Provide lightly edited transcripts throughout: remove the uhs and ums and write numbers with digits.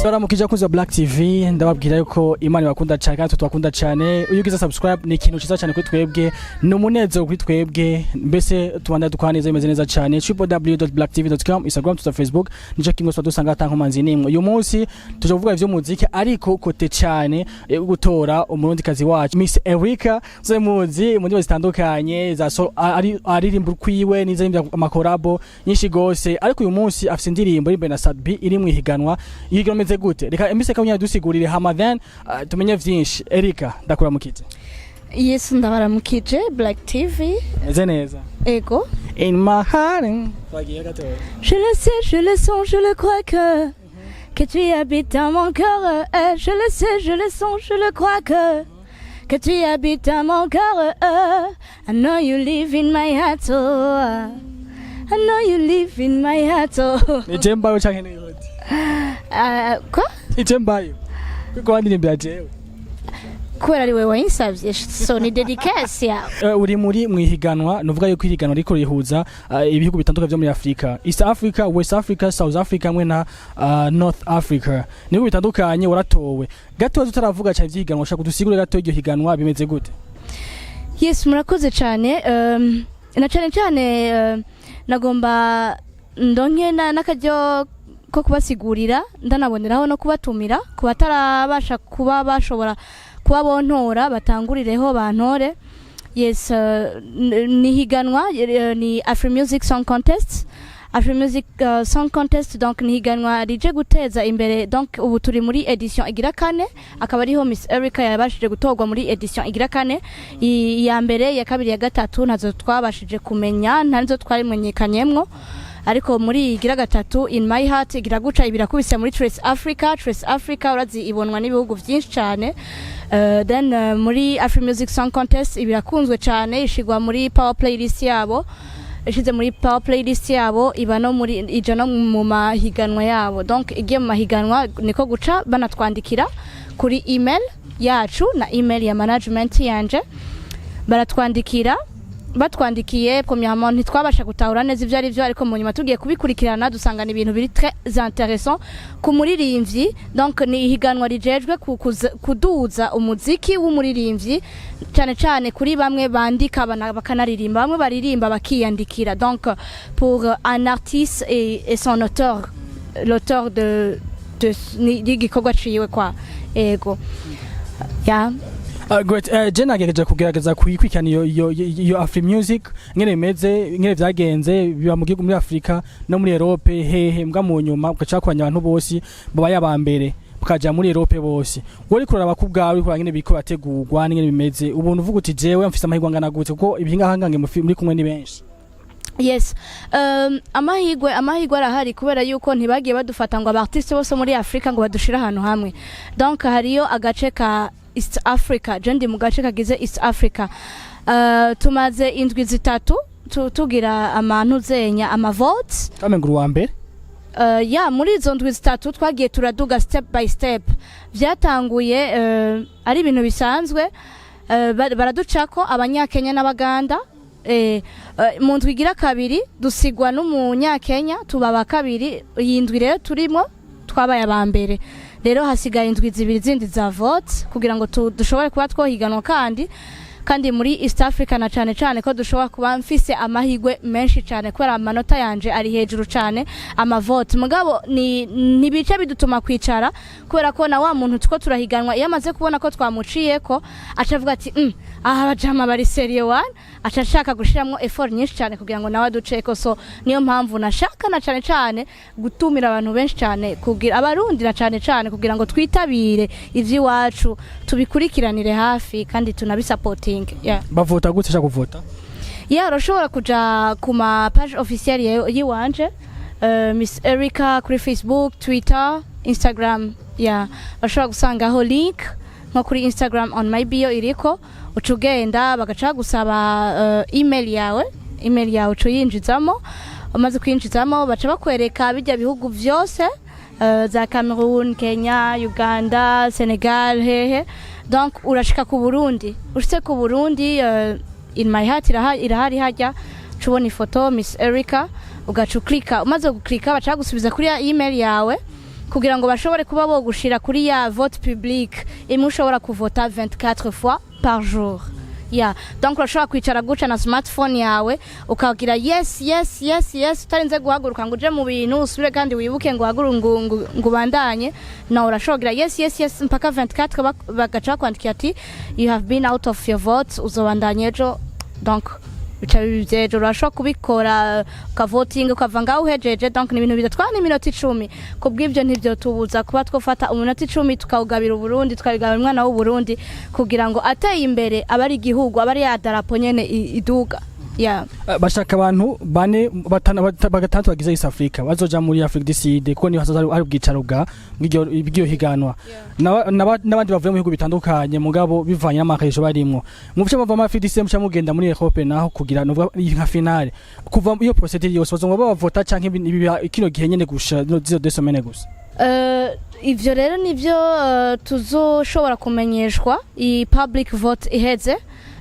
Twaramukije abakunzi ba Black TV, ndababwira yuko Imana ibakunda cyane kandi tubakunda cyane. Iyo ugize subscribe ni ikintu cyiza cyane kuri twebwe, ni umunezero kuri twebwe, mbese tubanda dukora neza, bimeze neza cyane. www.blacktv.com, Instagram, Twitter, Facebook, nico kimwe dusanga atankomanzi nimwe. Uyu munsi tuje kuvuga ivy'umuziki, ariko côté cyane yo gutora umurundikazi wacu Miss Erica muzi mu ndimi zitandukanye za so, ari aririmba ukwiwe n'izindi amakorabo nyinshi gose, ariko uyu munsi afise indirimbo iri na Sat-B iri mu ihiganwa. Ihiganwa imeze gute? Reka Miss Kabunya dusigurire, hama then tumenye vyinshi. Erica, ndakuramukije. Yesu, ndabaramukije Black TV. Meze neza? Ego. In my heart twagiye gatoya. Je le sais, je le sens, je le crois que tu habites dans mon cœur. Eh, je le sais, je le sens, je le crois que tu habites dans mon cœur. Eh. I know you live in my heart. Oh. I know you live in my heart. Oh. Ni je mbayo canke ni yote? Quoi? Ni je mbayo kuko wandirimbira jewe? Kubera ari wewe wayinsavye, so ni dédicace yawe. Uri muri mwihiganwa, nuvuga yuko ihiganwa riko rihuza ibihugu bitandukanye vyo muri Afrika, East Africa, West Africa, South Africa hamwe na North Africa, ni ibihugu bitandukanye. Waratowe. Gato tutaravuga cyane ivyihiganwa, ushaka kudusigurira gato iryo higanwa bimeze gute? Yes, murakoze cyane. Na cyane cyane nagomba ndonke n'akaryo ko kubasigurira, ndanaboneraho no kubatumira ku batarabasha kuba bashobora kuba bontora, batangurireho bantore. Yes, ni higanwa, ni Afri Music Song Contest, Afri Music Song Contest. Donc ni higanwa rije guteza imbere. Donc ubu turi muri édition igira kane, akaba ariho Miss Erica yabashije gutorwa muri édition igira kane. Iya mbere, iya kabiri, ya gatatu ntazo twabashije kumenya, ntazo twarimenyekanyemwo, ariko muri iyi igira gatatu, In My Heart, igira guca ibirakubise muri Trace Africa. Trace Africa urazi ibonwa n'ibihugu byinshi cyane. Then muri Afri Music Song Contest ibirakunzwe cyane, ishigwa muri power playlist yabo. Ishize muri power playlist yabo, iba no muri ija no mu mahiganwa yabo. Donc igiye mu mahiganwa niko guca banatwandikira kuri email yacu na email ya management yanje. Baratwandikira, batwandikiye, premièrement ntitwabasha gutahura neza ibyo ari byo, ariko mu nyuma tugiye kubikurikirana dusangana ibintu biri très intéressant ku muririmbyi. Donc ni ihiganwa rijejwe kuduza umuziki w'umuririmbyi, cyane cyane kuri bamwe bandika bakanaririmba, bamwe baririmba bakiyandikira. Donc pour un artiste et son auteur, l'auteur de y'igikorwa ciwe kwa ego ya. Great. Je nagerageje kugerageza kuyikurikirana iyo Afri Music ngene imeze, ngene vyagenze, biba mu gihugu muri Afrika no muri Europe hehe, mbwa mu nyuma ugaca kwanya abantu bose babaye aba mbere bakaja muri Europe bose. Wowe uriko uraraba ku bwawe, uriko uraraba ngene biriko birategurwa n'ingene bimeze, ubuntu uvuga uti jewe mfise amahirwe angana gute, kuko ibihingahangange muri kumwe ni benshi? Yes, amahirwe arahari, kubera yuko ntibagiye badufata ngo aba artiste bose muri Afrika ngo badushire ahantu hamwe. Donc hariyo agace ka East Africa, je ndi mu gace kagize East Africa. Tumaze indwi 3 tugira amantu zenya ama votes. Kamenga uwa mbere. Ya, muri izo ndwi 3 twagiye turaduga step by step. Byatanguye ari ibintu bisanzwe, baraducako abanyakenya n'abaganda. Mu ndwi igira kabiri dusigwa n'umunyakenya, tuba aba kabiri. Iyi ndwi rero turimo twabaye aba mbere. Rero hasigaye indwi 2 zindi za vote kugira ngo dushobore kuba twohiganwa, kandi muri East Africa, na cane cane ko dushobora kuba mfise amahigwe menshi cane kubera amanota yanje ari hejuru cane, amavote. Mugabo ni ntibice bidutuma kwicara, kubera ko na wa muntu tuko turahiganwa, iyo amaze kubona ko twamuciyeko, aca avuga ati aha abajama bari sérieux wana", aca ashaka gushiramwo effort nyinshi cyane kugira ngo nawe aduceko. So niyo mpamvu nashaka na cane cane gutumira abantu benshi cyane, kugira abarundi na cane cane kugira ngo twitabire ivy'iwacu, tubikurikiranire hafi kandi tunabisapotinge, yeah. Bavota gute ushaka kuvota? Yeah, urashobora kuja ku ma page officielle yiwanje, Miss Erica, kuri Facebook, Twitter, Instagram. Yeah, bashobora gusangaho link nko kuri Instagram, on my bio iriko. Uca ugenda, bagaca gusaba email yawe. Email yawe uca uyinjizamo. Umaze kuyinjizamo, baca bakwereka bijya bihugu vyose, za Cameroon, Kenya, Uganda, Senegal, hehe. Donc urashika ku Burundi. Ushitse ku Burundi, In My Heart irahari hajya, uca ubona ifoto Miss Erica, ugaca uklika. Umaze guklika, baca bagusubiza kuri ya email yawe. kugira ngo bashobore kuba bogushira kuri ya vote publique imwe ushobora kuvota 24 fois par jour. Yeah, donc urashobora kwicara guca na smartphone yawe ukagira yes, utarinze guhaguruka ngo uje mu bintu, usubire kandi wibuke ngo uhaguruke ngo ubandanye. No urashobora kugira yes mpaka 24, bagaca bakwandikira ati "You have been out of your vote, uzobandanya ejo." Donc bica biba ivy'ejo. Urashobora kubikora, ukavotinga, ukava ngaho uhejeje. Donc ni ibintu bidatwara n'iminota 10. Kubw'ivyo ntivyo tubuza kuba twofata umunota 10 tukawugabira Uburundi, tukabigabira umwana w'Uburundi kugira ngo ateye imbere, aba ari igihugu, aba ari ya darapo nyene iduga, yeah. Bashaka abantu bane, batanu, bagatandatu bagize East Africa bazoja muri Afrique du Sud, kuko niho hazoza hari ubwicaro bwa bw'iryo higanwa. N'abandi bavuye mu bihugu bitandukanye, mugabo bivanye n'amarejo barimwo. Mu bice bava muri Afrique du Sud muca mugenda muri Europe naho kugira nuvuga nka finale. Kuva iyo procédure yose, bazongwa babavota canke kino gihe nyene gusha no zizo 2 semaines gusa? Ivyo rero nivyo tuzoshobora kumenyeshwa iyi public vote iheze.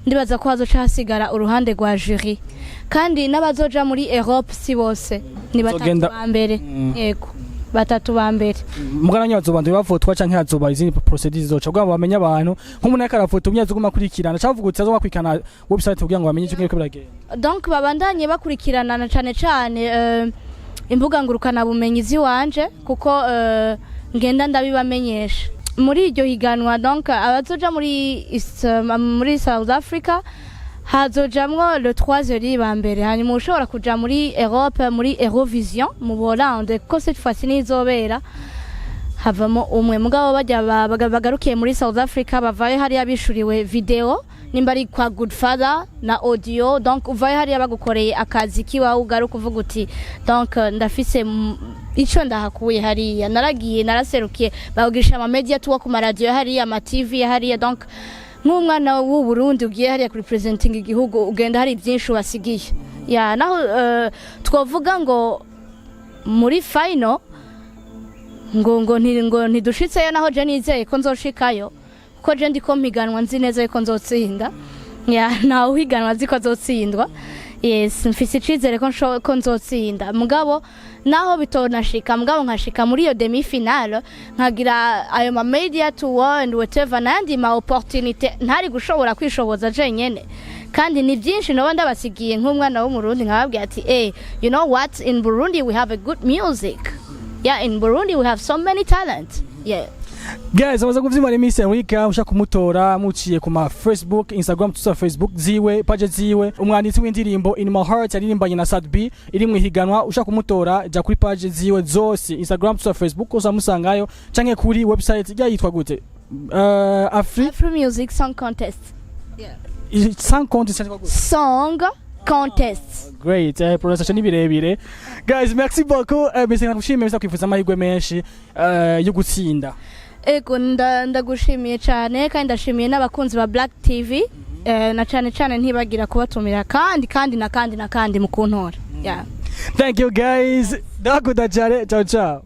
Ndibaza ko hazoca hasigara uruhande rwa jury, kandi n'abazoja muri Europe si bose, ni batatu ba mbere. Yego, batatu ba mbere. Mugana bazobanza bavotwa canke hazoba izindi procédure zizoca kugira ngo bamenye abantu? Nk'umuntu ariko aravota, umwe azoguma akurikirana cavuga uti azoba akurikirana website kugira ngo bamenye ico kiriko biragenda. Donc babandanye bakurikirana na cane cane imbuga ngurukanabumenyi ziwanje, kuko ngenda ndabibamenyesha muri iryo higanwa. Donc abazoja muri South Africa hazojamwo le 3 ba mbere, hanyuma ushobora kuja muri Europe, muri Eurovision mu Hollande, kuko cette fois nizobera, havamo umwe. Mugabo bajya bagarukiye muri South Africa bavayo hariya bishuriwe video, nimba ari kwa Godfather na audio. Donc uvayo hariya bagukoreye akazi kiwawe, ugaruka uvuga uti donc ndafise ico ndahakuye hariya, naragiye naraserukiye, bagugisha ama media tour ku maradiyo hariya, ama TV hariya. Donc nk'umwana w'u Burundi ugiye hariya kuri presenting igihugu, ugenda hari byinshi ubasigiye. Ya naho twovuga ngo muri final ngo ntidushitseyo, naho je nizeye ko nzoshikayo, kuko je ndiko mpiganwa nzi neza yuko nzotsinda. Ya, ntawe uhiganwa azi ko azotsindwa. Yes, mfise icizere ko nzotsinda. Mugabo naho bitonashika, mugabo nkashika muri iyo demi finale, nkagira ayo ma media tour and whatever n'ayandi ma opportunité ntari gushobora kwishoboza jenyene, kandi ni byinshi noba ndabasigiye nk'umwana w'Umurundi, nkababwira ati "You know what, in Burundi we have a good music. Yeah, in Burundi we have so many talent." Yeah. Guys, amaze kuvyimara iminsi Enrica. Ushaka kumutora muciye ku ma Facebook, Instagram, tusa Facebook ziwe, page ziwe. Umwanditsi w'indirimbo In My Heart yaririmbanye na Sat B iri mu higanwa. Ushaka kumutora, ja kuri page ziwe zose, Instagram, tusa Facebook, uzamusangayo, canke kuri website rya yitwa gute? Afri Afro Music Song Contest. Song Contest yitwa gute? Song Contest. Great, pronunciation ni birebire. Guys, merci beaucoup. Mbese nakushimiye, mbese kwifuza amahirwe menshi yo gutsinda. Ego, ndagushimiye cyane, kandi ndashimiye n'abakunzi ba Black TV, na cyane cyane ntibagira kubatumira kandi kandi na kandi na kandi mu kuntora, yeah. Thank you guys, ndabakunda cyane. Ciao ciao.